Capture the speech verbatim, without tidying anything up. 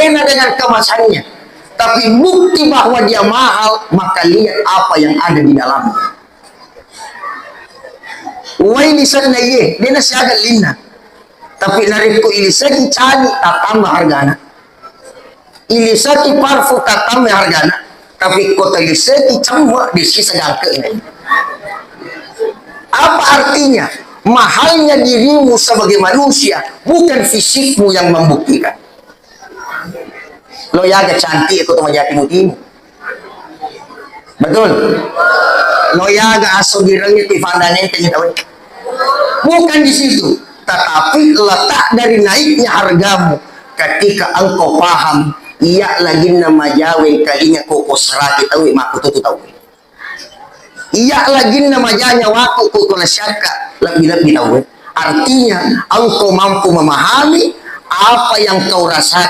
Beda dengan kemasannya. Tapi bukti bahwa dia mahal, maka lihat apa yang ada di dalamnya. Wai lisenna iye, de' nasiaga linna. Tapi narekko iliseki cani, tattamba hargana. Iliseki parfum, tattamba hargana. Tapi ko taliseki cemma, de' sisa gangkena. Apa artinya? Mahalnya dirimu sebagai manusia, bukan fisikmu yang membuktikan. Lo yaga cantik ko to majati mutimu. Betul? Lo yaga aso girengnya ti fanda nenteng tawe. Bukan di situ, tetapi letak dari naiknya hargamu ketika engkau paham, iya laginna majawe kalinya koko seraki tawe, maka tutu tawe. Iya laginna maja nyawaku ko kona syakka lebbi-lebbi tauwe. Artinya, engkau mampu memahami apa yang kau rasakan.